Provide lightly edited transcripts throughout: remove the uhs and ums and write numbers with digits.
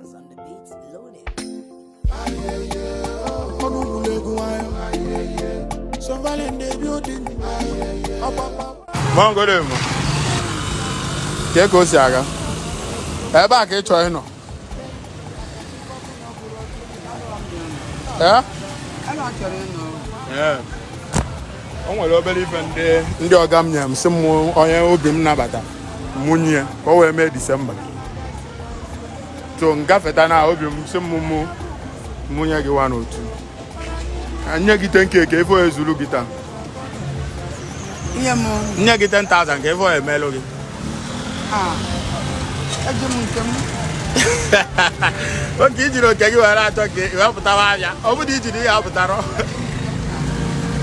Sounds on the beats loaded. Ọnụ gwụrụ egwu nwayọ. Somebody in the building. Ọgbagba. Mongolo mo. Kee ka o si aga? Ebe a ka ị chọrọ ịnọ? Ee? Ee. O nwere obere ife ndị ọga m nyere m, sị m onye obi m nabata mụ nye ya ka o wee mee Disemba. So m gafeta na obi m sị m mụ mụ nye gị one otu. Ka nye gị 10K ka ife o ezuru gị taa. Ihe m Nye gị 10,000 ka ife o emelụ gị. A eji m nke m. Oge ijiri oke gị were achọ ka ị wepụtawa abịa, ọ bụrụ na ijiri ihe apụtara.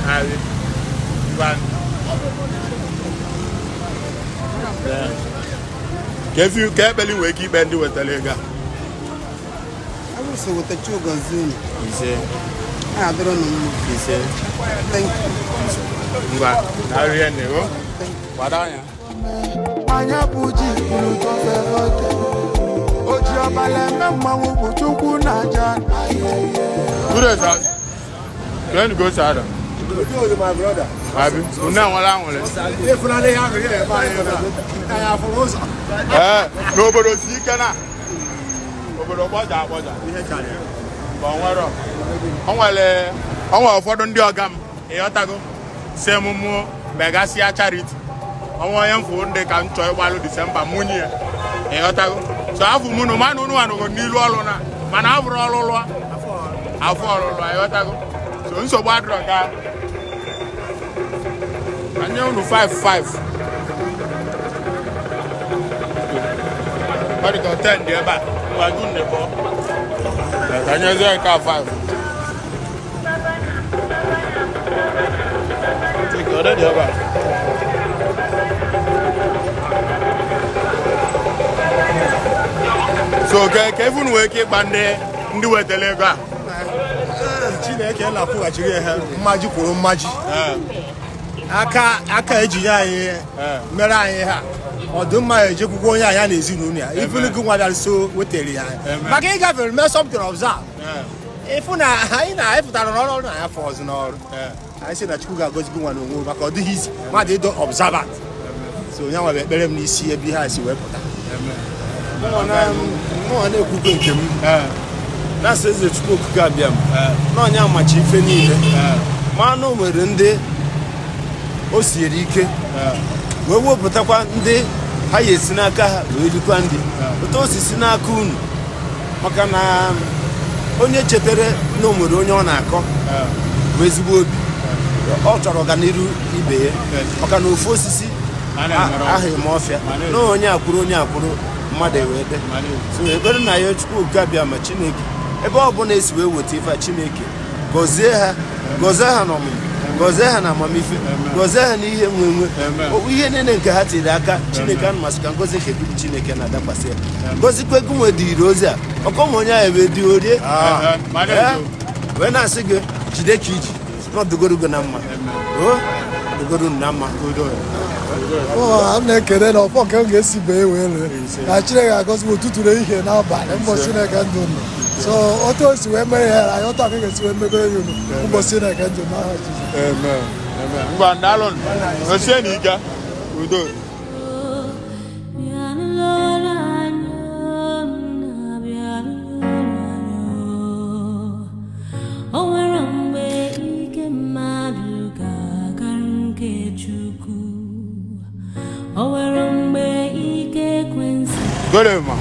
Abi. Ngwa. Ka efi ka ekpeli nwee ike ikpe ndị wetara ego a. Awụsị weta chi gozie unu. Ise. A adịrị unu mma. Ise. Thank you. Ngwa, daalụ ihe nne o. Gbado anya. Anya bụ ji kwuru tọfere oji ọbala eme mmanwụ bụ Chukwu na aja. Good day, sir. When go sir? My brother. Abi, unu enwere anwụrị. Ịfụnanya ihe ahụ ya ebe anyị ebe a. Anyị afụrụ ụzọ. Ee, n'obodo si ike na obodo gbọja agbọja. Ihe karịrị. Ka o nwere o nwere o nwere ụfọdụ ndị ọga m, ịghọtago, si m mụ megasịa charity. Ọnwa onye mfụ ndị ka m chọọ ịgbalụ Disemba mụ nye ya, ịghọtago. So afụ mụ nụ mana unu anụgo n'ilu ọlụ na mana afụrụ ọlụlụ afụ ọlụlụ, ịghọtago. So nsogbu adịrọ ka ka nye unu 5 5, ọ dị ka 10 dị ebe a. Ngwa ju nne pụọ ka nyezie nke a 5. Take ọ dị ebe a. So ka ka ife unu nwee ike ịgba ndị wetara ego a. Chineke na-akwụghachiri ha mmaji kwuru mmaji. Aka aka ejinye anyị mere anyị ha ọdụmma ejekwukwa onye anya na ezinụlọ ya ifulu gị nwa bịara so wetara ya maka ịgafere mee something observe ịfụ na anyị na anyị pụtara n'ọrụ ọrụ na ya fọ ọzọ n'ọrụ. Anyị sị na Chukwu ga-agọzi gị nwa n'onwe maka ọ dịghị izi mmadụ ịdọ observant, so onye nwa bụ ekpere m n'isi ebe ihe a si wee pụta. Mụnwa na-ekwukwe nke m na-asị eze Chukwu Okike Abịama na onye amachi ife niile ma na o nwere ndị o siere ike wee wepụtakwa ndị ha ya esi n'aka ha wee rikwa ndị otu o si si n'aka unu, maka na onye chetara na o nwere onye ọ na-akọ bụ ezigbo obi ọ chọrọ ọganiru ibe ya, maka na ofu osisi ahụ eme ọfịa na onye akwụrụ onye akwụrụ mmadụ ewee dị. So ekpere na ya Chukwu Okike Abịama Chineke ebe ọ bụla esi wee weta ife a, Chineke gọzie ha, gọzie ha n'ọmụmụ, gọzie ha na amamife, gọzie ha n'ihe nwe nwe ihe niile nke ha tiri aka. Chineke ana masị ka ngọzi nke gị bụ Chineke na-adakwasị ya, gọzikwa ego nwe dịrị ozi a maka ụmụ onye ahụ ebe dị orie wee na-asị gị jide ka iji n'ọdụgoro gị na mma o dụgoro unu na mma. A na-ekele na ọfọ nke m ga-esi bee wee lee na Chineke agọzi m ụtụtụ na ehihie n'abalị mbọchị Chineke ndụ nọ, so otu o si wee mere ya anyị otu aka ga-esi wee megoro ya unu ụbọchị Chineke ndụ n'aha Jizọs. Amen. Amen. Ngwa, ndalụ, osie na ike udo. O nwere mgbe ike mmadụ ga-akarị nke Chukwu. O nwere mgbe ike ekwensu Gole ma.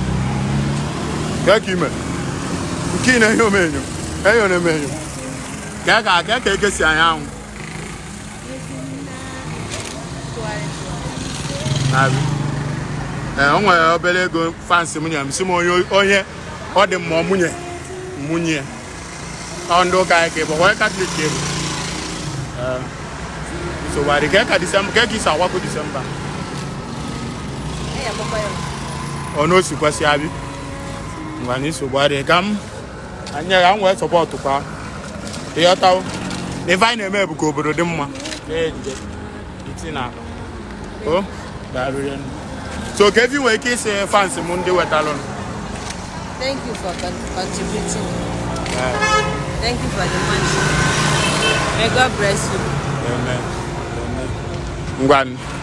Ka ka ime. Nke ị na-enyo m enyo. Enyo na-eme enyo. Ka eke si anya anwụ. Abi. Ee, o nwere obere ego fans m nyere m, sị m onye ọ dị mma ọmụnye mụnye. Ọ ndị ụka anyị ka ị bụ, onye Katọlik ka ị bụ. Ee. Nsogbu adị. Ka ka Disemba, ka ka isi awakpo Disemba. Ọ na o si kwesị abi. Ngwa na nsogbu adịghị ka m anyị ka m wee support kwa. Ịghọtawo? Na ife anyị na-eme bụ ka obodo dị mma. Ejide iti na akpa. O daalụ rinne. So ka efi nwere ike isi fans m ndị wetalụ. Thank you for contributing. Thank you for the money. May God bless you. Amen. Amen. Ngwanụ.